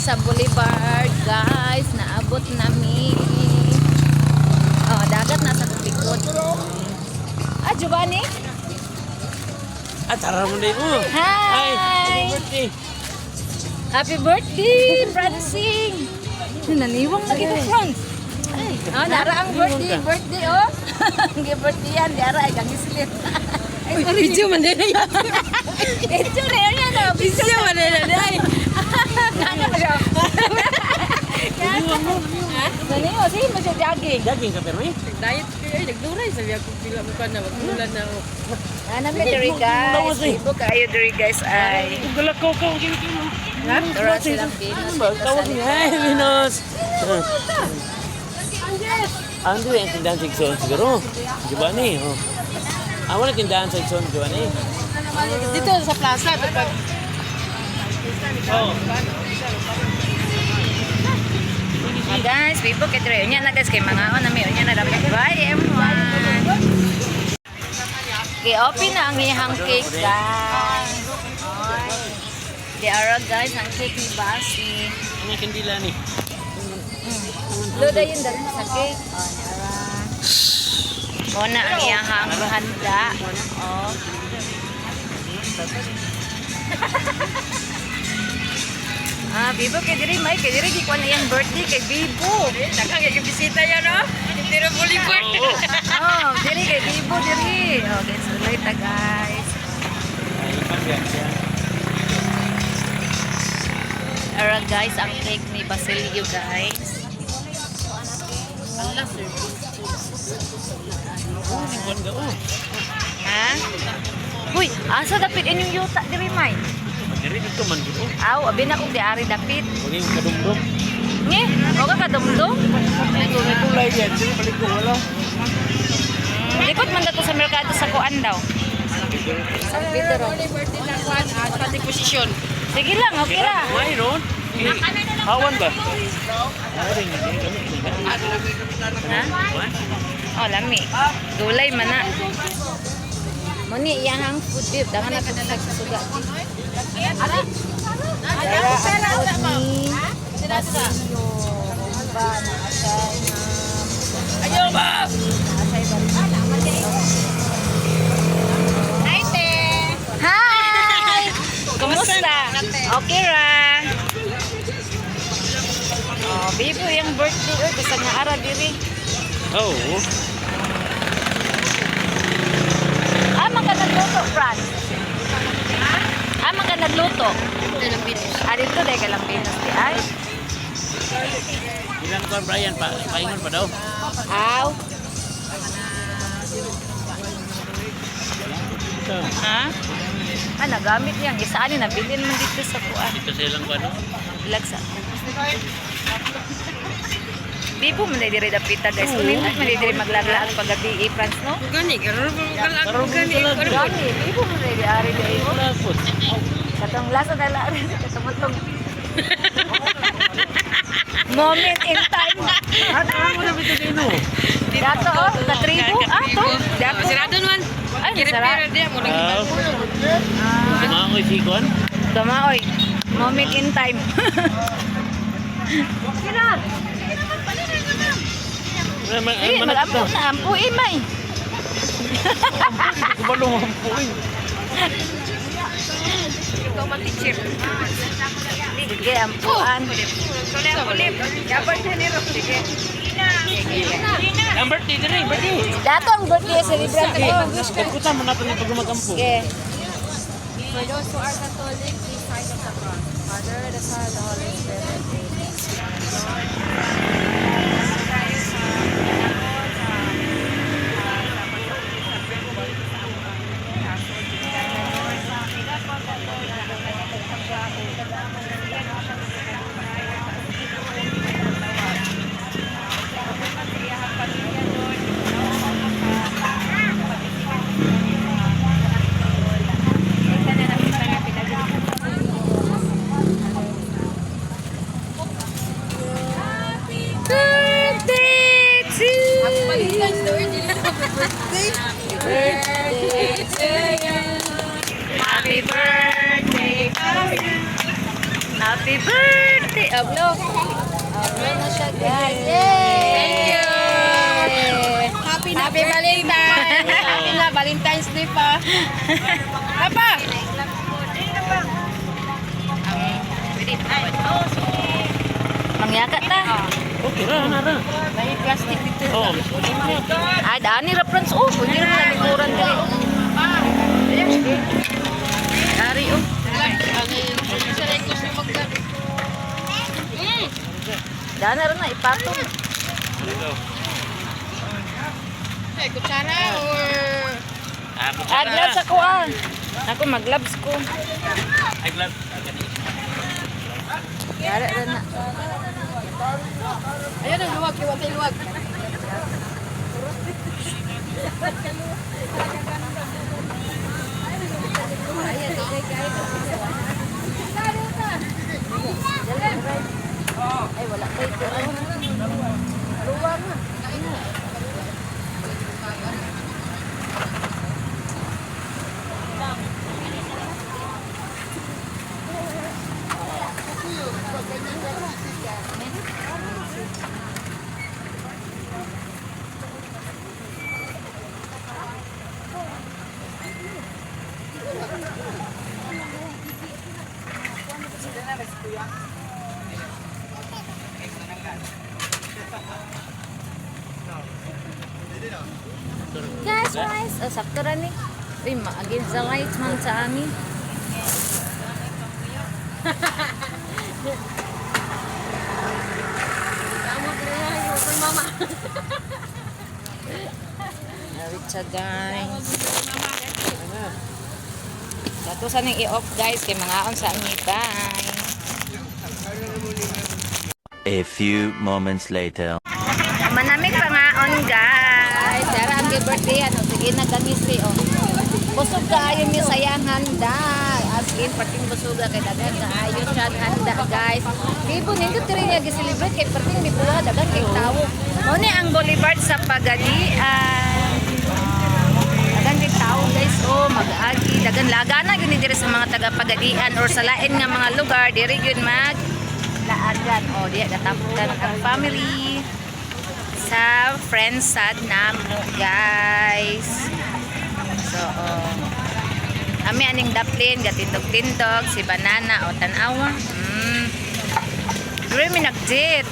Sa Boulevard, guys. Naabot nami. Oh, dagat na sa likod. Ah, Giovanni? Ah, tara mo na yun. Oh. Hi! Happy birthday. Happy birthday, Francine! Naniwang na kita, Franz. Oh, nara ang birthday, birthday, oh. Ang birthday yan, di ara ay gangislit. Ay, sorry. Video man din yan. Video na yun yan, oh. Video man din yan. Ay. Ano ba siya? Naniwang, sige mo siya jogging. Jogging ka pero eh. Diet ko ay nagduray sabi ako pila mo ka na magmulan na ako. Ano mi diri, guys? Ibo kayo diri, guys, ay. Galakaw ka, ang gini mo. Tara silang Venus Ano ba? dito sa Tawag niya. Hey, Venus. Ando yung tindahan sa Igsoon siguro. Giovanni. Oh. Ah, wala tindahan sa Igsoon, Giovanni. Dito sa plaza pag Oh. Ah, guys, bibo kay diri. Unya na, guys, kay mga on nami unya na dapat. Bye, M1. Okay, open na ang iyang cake, guys. Oy. Di ara, guys, ang cake ni Basi. Ano yung kandila ni? Loda yun dali sa cake. Oh, ni ara. Mo na ang iyang handa. Oh. Ah, Bibo kay diri may kay diri gikuan na iyang birthday kay Bibo. Daghang kay bisita yan no. Pero Boulevard. Oo. Oh, diri kay Bibo diri. Oh, guys, tuloy ta, guys. Ay, pagyan siya. Ara, guys, ang cake ni Basilio, guys. Allah sir. Oh, ni buwan ka, oh. Ha? Uy, asa dapit inyong yuta diri may? Diri dito man dito. Aw, abi na kong diari dapit. Huwag yung kadumdum. Nge, o ka kadumdum? Ito, may kulay yan. Sige, balik ko, wala. Likod man dato sa merkado sa kuan daw. San Pedro. Birthday na kwan at pati posisyon. Sige lang, okay ra. Mayroon. Eh, hawan ba? Mayroon, hindi kami. Ha? Oh, lami. Gulay man na. Muni iyang food bib, dangan na sa suga. Ara ang food ni Basilio. Ba na asay na. Ayaw ba? Asay ba? Hi te. Hi! Kumusta? Okay ra. Oh, bibo yung birthday. Uy, basta nga ara diri. Oo. Ah, man ka nagluto, Fran. Ah, man ka nagluto. Ah, dito dahil ka lang Venus di ay. Ilan ko Brian, pa, paingon pa daw. Aw. Ito. Ha? Ah, nagamit niya. Ang isa ani nabilin man dito sa kuan. Dito sa ilang ano? Ilag sa. Bibo man diri dapita, guys. Unimot man diri maglaglaag paggabi, eh, Franz, no? Gani karon kalag Karon gani. kalag. Gani, bibo man diri ari di. Wala po. Katong lasa na lang katong atong moment in time. At ano mo na bito dino? Dato oh, katribo ah to. Dato. Sirado man. Ay, nasara. Kirepera diya mo lang. Ah. Tumaoy si Kwan. Tumaoy. Moment in time. Sige, mag-ampo na. Ampo eh, may. Kubalong ampuin. Ikaw man teacher. Sige, ampuan. Ang birthday dire, birthday. Dato ang birthday celebrant ko. Kagkutan mo natin yung pag magampo. Sige. For those who are Catholic, please sign of the cross. Father, the Son, the Holy Spirit. Amen. Birthday to you. Birthday to you. Happy birthday to you. Happy birthday! Oh, blow. Oh, blow na siya, guys. Yay! Thank you. Happy Happy Valentine! Happy na Valentine's Day pa. Papa! Mangyaka ta. Okay ra, na ra. May plastic dito. Oh, Ay, dani ra friends. Oh, pwede ra na likuran diri. Ari oh. Dana ra na ipatong. Ay, kutsara or Ah, Ah, gloves ako ah. Ako mag-gloves ko. Ay, gloves. Ah, gani. Yara ra na. Ayun ang luwag, iwan tayo luwag. Ay, wala kay ko. Luwang na. Guys, guys. Oh, sakto ra ni. Uy, ma against the lights man sa amin. Mama. Narit siya, guys. Dato sa ning i-off, guys, kay mangaon sa ami. Bye. A few moments later. Manamig pangaon, guys. Dara ang birthday ano, sige na gangisi oh. Busog kaayo mi sayang handa. As in perting busuga kay daghan kaayo siya handa, guys. Bibo nindot diri niya gi-celebrate kay perting mibuha daghan kay tawo. Mo ni ang Boulevard sa Pagadian. Daghan kay tawo, guys, oh, mag-agi daghan lagana gyud ni diri sa mga taga Pagadian or sa lain nga mga lugar diri gyud mag laagan. Oh, diya gatapukan ang family sa friends sad namo, guys. So, oh. Ami aning daplin, gatindog-tindog, si banana o tanawa. Diri mi nagdit.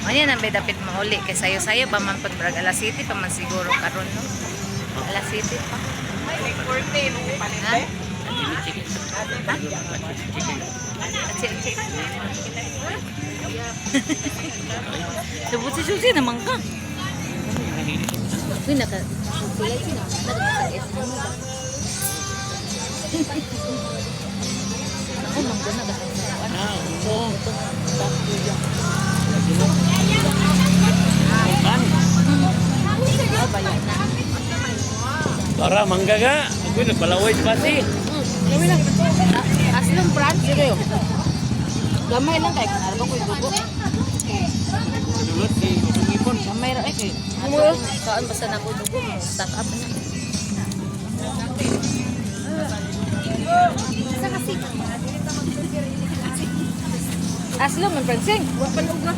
Ano yan ang dapit mauli kay sayo-sayo ba man pag murag alas city pa man siguro karon no. Alas city pa. Ha? Chicken. Chicken. Chicken. Sabot si Susi naman ka. Uy, naka... Sila sino? Naka... Ako, mangga na Ah, oo. Pan. Para mangga ka. Ako nagbalaway sa basi. Aslong France, sige. Gamay lang kay kung ano ko dugo. Dulot kay usong ipon. Gamay ra eh kay. Saan basta na ko dugo mo, stock up na. Aslo man Francine. Wa pa luga.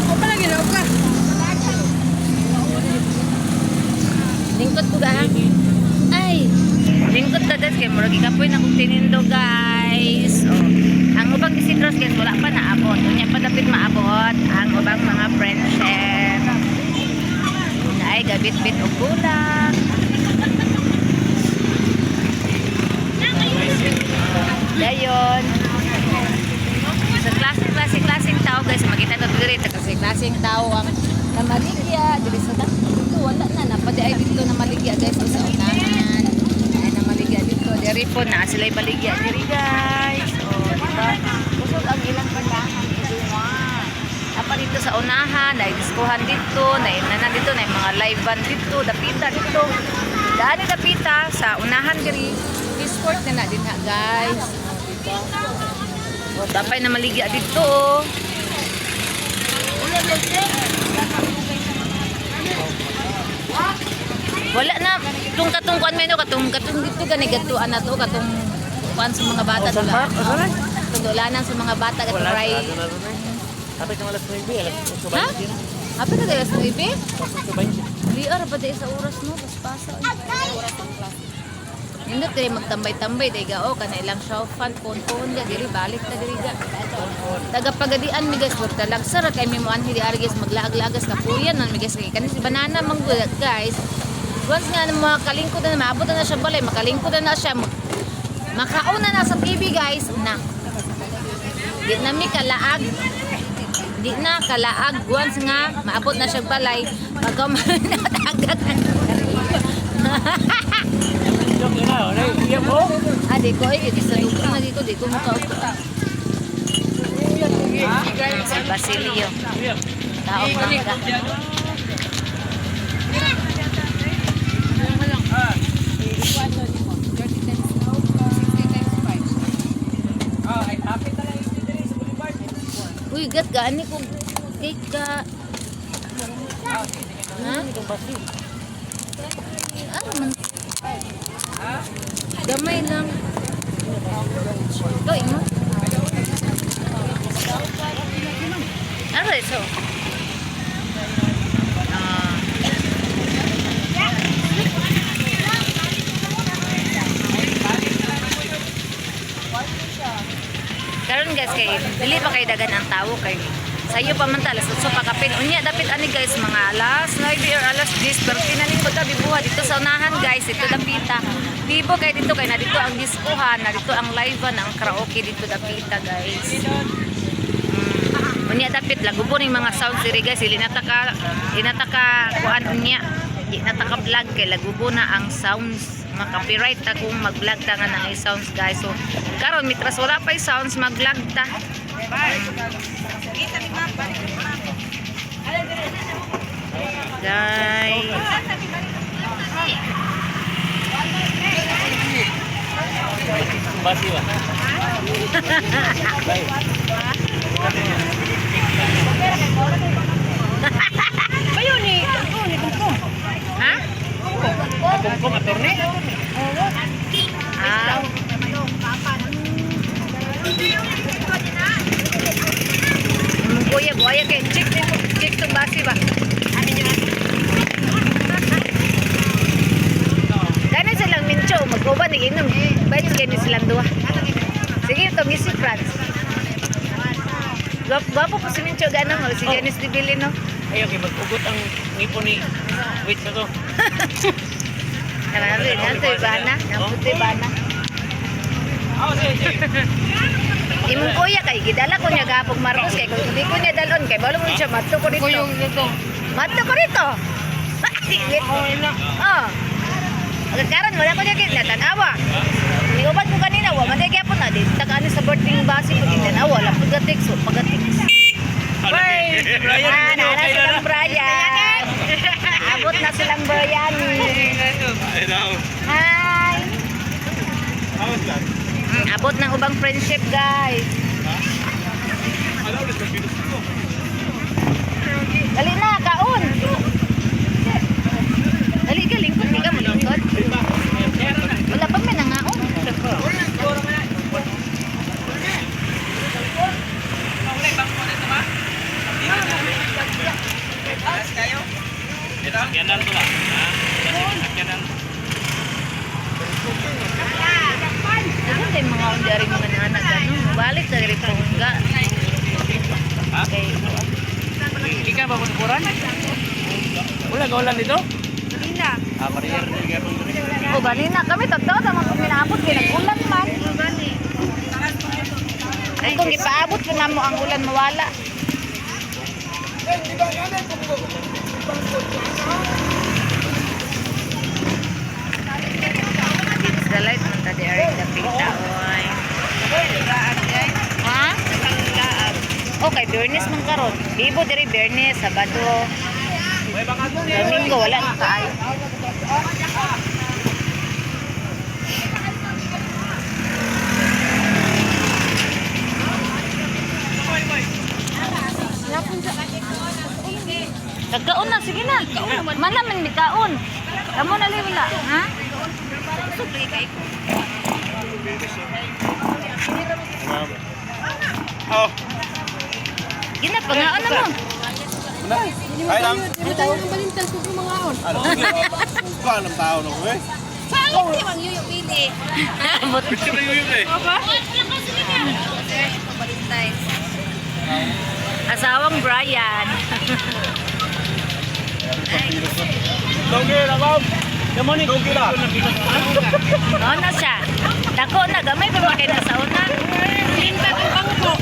Wa pa lagi na uga. Lingkod ko ga. Ay, lingkod ka guys kay murag ikapoy na kong tinindo guys. Oh. Ang ubang Isidros guys wala pa naabot. Unya pa dapit maabot ang ubang mga friendship. Ay gabit-bit og bulak. Dayon. Sa klase, klase, klaseng tao guys, makita na diri kasi klaseng tao ang namaligya diri sa dito wala na napadi ay dito na maligya guys sa unahan. Ay namaligya dito diri po na sila baligya diri guys. Oh, di ba? Kusog ang ilang tindahan everyone. Apa dito sa unahan, na diskuhan dito, na na dito, na mga live band dito, dapita dito. Daan ni dapita sa unahan diri. Sport na na din ha guys. Oh, di ba? Oh, tapay na maligya dito. Oh. Wala na tung katong kuan may no, katong katong dito gani gatuan na to, katong kuan sa mga bata. Ocean Park? Ocean Park? Tundulanan sa mga bata katong Wala, ray. sarado na rin eh. Kapit ng alas 9, alas 8 Ha? ba? Happy ka alas 9? Alas 8:20. Di ara pa di sa oras no, paspasa. Nindot kay magtambay-tambay day ga o kana ilang show fun pon-pon ga diri balik ta diri ga. Taga pagadian mi guys, talagsa ra kay mi mo anhi di ari guys, maglaag-laagas kapuyan man mi guys, kay kani si banana man gud, guys. Once nga na makalingkod na, maabot na, na siya balay, makalingkod na, na siya, makauna na sa TV guys, na. Di na mi kalaag. Di na kalaag once nga maabot na siya balay, pagka natagak. Joke na, wala. Iya po. Ah, di ko ay sa dugo na di ko makaugto. Si Basilio. Tao mangga. Uy, gat gaani ko cake ka. Ha? Ano man? Gamay lang. Ikaw, imo. Ano ito? Ah. Karon guys kay dili pa kay dagan ang tawo kay sayo pa man ta alas 8 pa kapin. Unya dapit ani guys mga alas 9 or alas 10 pero tinaning pagka bibuha dito sa unahan guys, dito dapita. Bibo kay dito kay na dito ang diskuhan, na dito ang live ang karaoke dito dapita guys. Unya dapit lagubo ning mga sound siri guys, dili na ta ka kuan unya. Di na ta ka vlog kay lagubo na ang sounds. Maka-copyright ta kung mag-vlog ta nga na sounds guys. So karon mitras wala pay sounds, mag-vlog ta. Guys. Basi ba? Bye. Bayo ni, oh, ni kumkum. Ha? Kumkum, attorney? Ah. Imong kuya, buaya kay check ni mo, check tong basi ba. Dani silang mincho, mag-uban ni inom. Bayad kay ni silang duha. Sige, itong si Franz. Gwapo po si Mincho, gano'n mo, si Janice Di Bilino. Ay, okay, mag-ugot ang ngipon ni... Wait na to. Grabe, nanto ibana, nanto ibana. Oh, sige, sige. Imong kuya kay gidala ko niya gapog Marcos kay kung di ko niya dalon kay balo mo siya madto ko dito. dito. Madto ko dito. Oh. Karon wala ko niya kay natanawa. Niuban ko kanina wa man gyapon na di tagaan sa birthday basi ko gitanawa la pagatik so pagatik. Bye! Brian, Ah, okay nara na silang na. Brian. Abot na silang Brian. Hi. Abot ng ubang friendship, guys. Dali na, kaon. Dali ka, lingkod. Di ka mo lingkod. Wala pa may nangaon. Sakyanan to ba? Ha? Sakyanan. Ano tayo mga undiari mga nanak? Ano? Balik sa rin pangga. Okay. Ikaw ba kukuran? Wala ka ulan dito? Kanina. Ah, barrier ni gapon dito. O, ganina kami, tagdaw, tama kung minaabot, kay nag-ulan man. Ay, kung ipaabot pa na mo ang ulan, mawala. It's the light man ta di ari dapita, oy. Ha? Okay, Biyernes man karon. Bibo diri Biyernes, Sabado. Domingo wala na kaayo. Kagkaon na, sige na. Mana man mi kaon. Kamu na lang wala, ha? Oh. Gina pa nga ano mo? Ay lang. Di ba tayo ng Valentine's kung mga on? Ano? Kuha ng tao no eh. Saan di mang yuyo pili? Picture na yun eh. Valentine's. Asawang Brian. Donggi na ma'am. Donggi na. Ano na siya? Dako na gamay pa ba kay nasa una? Linta ng bangko.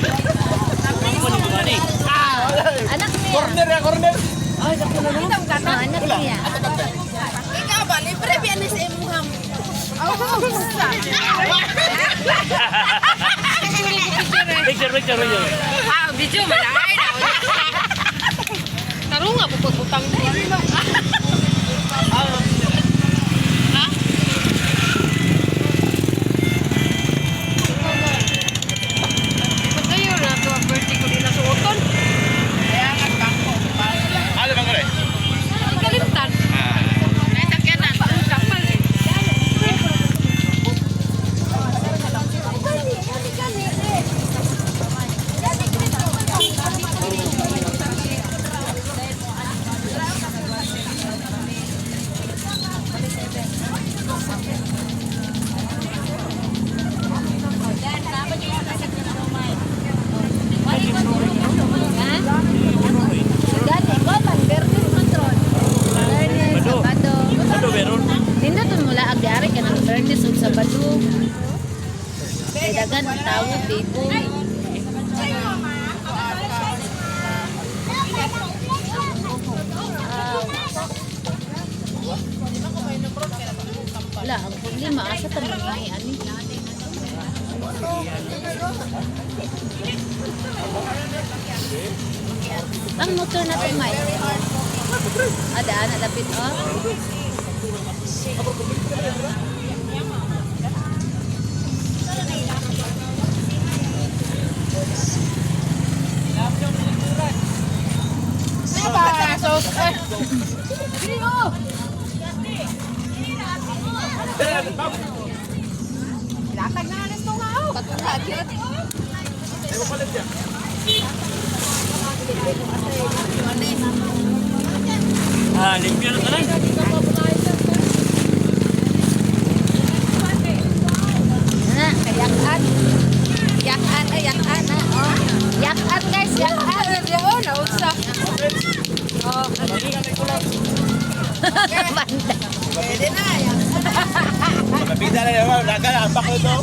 Anak niya. Corner ya corner. Oh, anak niya. Ikaw ba libre biya ni sa imuhang. Oh, sa. Picture, picture, picture. Ah, video man ay na. Tarunga po pagbutang dai. Pagayo na to ang birthday ko din na suoton. Kaya nga bangko. Ano bang kore? Kalimtan. Ay sakyanan. Kapal. Gani ko man Bernes man tron. Bernes, Sabado. Sabado. Ano meron? Nindot mo laag diari ka ng Bernes ug Sabado. Kay dagan ang tawo bibo. Wala, ang problema, asa ta maglahi ani? Ang motor na to, Mike. Ah, daan na lapit, oh. Latag na alis to nga oh. Patulad. Ah, limpyo na tanan. Na, kayakan. Yakan, ay, yakan, na, oh. Yakan, guys, yakan. Oh, naunsa. Banda. Pwede na. Yan. Mabida na yan ma'am. Naga ang bako to.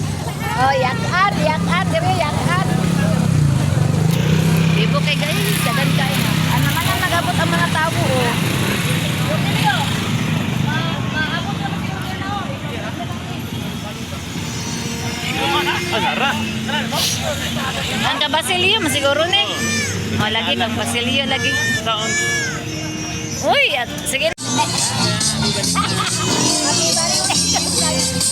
Oh, yakan, yakan, dire, yakan. Bibo kay guys, dagan kay. Ano man ang nagabot ang mga tao, oh. Ah, nara. Ang kabasilyo, siguro ni. Oh, lagi kang basilyo lagi. Saan? Uy, at, sige. Happy Valentine's.